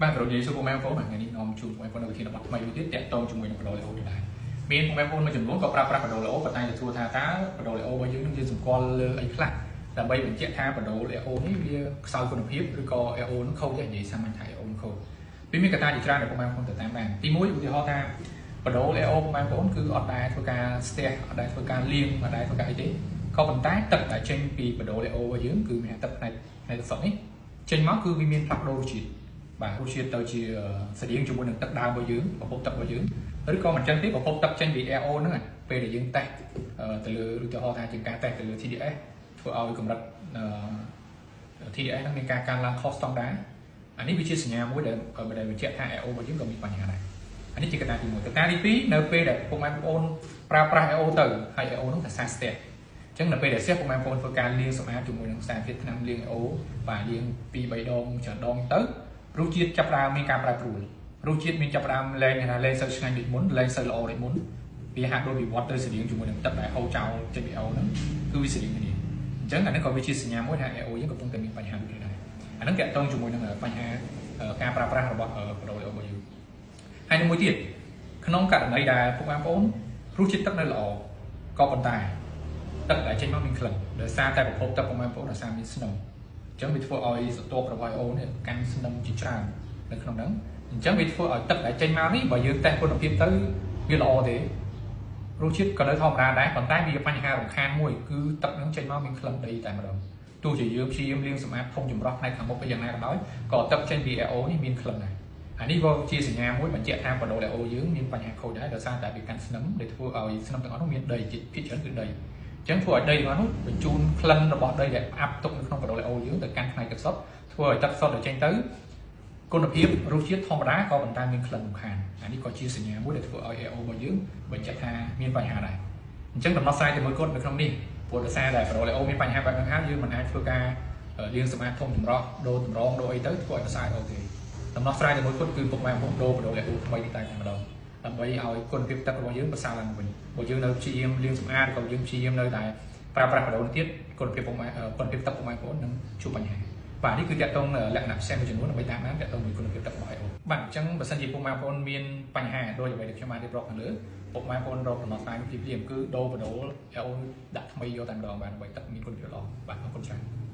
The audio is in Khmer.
បាទប្រូនិយាយសួរពុកម៉ែបងប្អូនថ្ងៃនេះនាំជូនពុកម៉ែបងប្អូននៅវិធានបទថ្មីមួយទៀតតាក់ទងជាមួយនឹងបដូល AO ដែរមានពុកម៉ែបងប្អូនមួយចំនួនក៏ប្រើប្រាស់បដូល AO ប៉ុន្តែจะសួរថាតើបដូល AO របស់យើងនឹងយើងសម្គាល់លើអីខ្លះដើម្បីបញ្ជាក់ថាបដូល AO នេះវាខ្សោយគុណភាពឬក៏ AO នឹងខូចទេនិយាយសាមញ្ញថា AO នឹងខូចវាមានកត្តាជាច្រើនដែលពុកម៉ែបងប្អូនទៅតាមបានទី1ឧទាហរណ៍ថាបដូល AO ពុកម៉ែបងប្អូនគឺអត់ដែលធ្វើការស្ទះអត់ដែលធ្វើការលាងអត់ដែលធ្វើការអីទេក៏ប៉ុន្តែទឹកដែលចេញពីបដូល AO របស់យើងគឺមានទឹកផ្នែកទឹកសុទ្ធនេះចេញមកគឺវាមានផ្លាស់ប្ដូររសជាតិបាទរសជាតិទៅជាស្តៀងជាមួយនឹងទឹកដើមរបស់យើងប្រភពទឹករបស់យើងឬក៏មិនចឹងទេប្រភពទឹកចេញពី AO ហ្នឹងពេលដែលយើងតេស្តទៅលើឧទាហរណ៍ថាជាការតេស្តទៅលើ TDS ធ្វើឲ្យកម្រិត TDS ហ្នឹងមានការកើនឡើងខុសស្តង់ដារអានេះវាជាសញ្ញាមួយដែលបញ្ជាក់ថា AO របស់យើងក៏មានបញ្ហាដែរអានេះជាកត្តាទី1កត្តាទី2នៅពេលដែលពុកម៉ែបងប្អូនប្រើប្រាស់ AO ទៅហើយ AO ហ្នឹងថាសាស្ទះអញ្ចឹងនៅពេលដែលស្ទះពុកម៉ែបងប្អូនធ្វើការលាងសម្អាតជាមួយនឹងសារធាតុថ្នាំលាង AO បាទលាង2 3ដងច្រើនដងទៅរសជាតិចាប់ផ្ដើមមានការប្រែប្រួលរសជាតិមានចាប់ផ្ដើមលែងថាលែងសូវឆ្ងាញ់ដូចមុនលែងសូវល្អដូចមុនវាហាក់ដូចវិវត្តទៅស្តៀងជាមួយនឹងទឹកដែលហូរចោលចេញពី AO ហ្នឹងគឺវាស្តៀងគ្នាអញ្ចឹងអានេះក៏វាជាសញ្ញាមួយថា AO យើងកំពុងតែមានបញ្ហាដូចគ្នាដែរអាហ្នឹងទាក់ទងជាមួយនឹងបញ្ហាការប្រើប្រាស់របស់បដូល AO របស់យើងហើយនឹងមួយទៀតក្នុងករណីដែលពុកម៉ែបងប្អូនរសជាតិទឹកនៅល្អក៏ប៉ុន្តែទឹកដែលចេញមកមានក្លិនដោយសារតែប្រភពទឹកពុកម៉ែបងប្អូនដោយសារមានស្នឹមអញ្ចឹងវាធ្វើឲ្យសន្ទាប់របស់ AO នេះកាន់ស្នឹមជាច្រើននៅក្នុងហ្នឹងអញ្ចឹងវាធ្វើឲ្យទឹកដែលចេញមកនេះបើយើងតេស្តគុណភាពទៅវាល្អទេរសជាតិក៏នៅធម្មតាដែរប៉ុន្តែវាបញ្ហារំខានមួយគឺទឹកហ្នឹងចេញមកមានក្លិនដីតែម្ដងទោះជាយើងព្យាយាមលាងសម្អាតធំចម្រោះផ្នែកខាងមុខអីយ៉ាងណាក៏ដោយក៏ទឹកចេញពី AO នេះមានក្លិនដែរអានេះក៏ជាសញ្ញាមួយបញ្ជាក់ថាបដូល AO យើងមានបញ្ហាខូចដែរដោយសារតែវាកាន់ស្នឹមដែលធ្វើឲ្យស្នឹមទាំងអស់នោះមានដីភាគច្រើនគឺដីអញ្ចឹងធ្វើឲ្យដីទាំងអស់នោះបញ្ជូនក្លិនរបស់ដីដែលផ្អាប់ទុកនៅក្នុងបដូល AO យើងទៅកាន់ផ្នែកទឹកសុទ្ធធ្វើឲ្យទឹកសុទ្ធដែលចេញទៅគុណភាពរសជាតិធម្មតាក៏ប៉ុន្តែមានក្លិនរំខានអានេះក៏ជាសញ្ញាមួយដែលធ្វើឲ្យ AO របស់យើងបញ្ជាក់ថាមានបញ្ហាដែរអញ្ចឹងដំណោះស្រាយតែមួយគត់នៅក្នុងនេះព្រោះដោយសារតែបដូល AO មានបញ្ហាបែបហ្នឹងហើយយើងមិនអាចធ្វើការលាងសម្អាតធំចម្រោះដូរតម្រងដូរអីទៅធ្វើឲ្យប្រសើរអូទេដំណោះស្រាយតែមួយគត់គឺពុកម៉ែបងប្អូនដូរបដូល AO ថ្មីនេះតែម្ដងដើម្បីឲ្យគុណភាពទឹករបស់យើងប្រសើរឡើងវិញបើយើងនៅព្យាយាមលាងសម្អាតក៏យើងព្យាយាមនៅតែប្រើប្រាស់បដូលនេះទៀតគុណភាពពុកម៉ែគុណភាពទឹកពុកម៉ែបងប្អូននឹងជួបបញ្ហាបាទនេះគឺតាក់ទងលក្ខណៈពិសេសមួយចំនួនដើម្បីតាមដានតាក់ទងមួយគុណភាពទឹករបស់ AO បាទអញ្ចឹងបើសិនជាពុកម៉ែបងប្អូនមានបញ្ហាដោយអ្វីដែលខ្ញុំបានរៀបរាប់ខាងលើពុកម៉ែបងប្អូនរកដំណោះស្រាយភ្លាមៗគឺដូរបដូល AO ដាក់ថ្មីយកតែម្ដងបាទដើម្បីទឹកមានគុណភាពល្អបាទអរគុណច្រើន។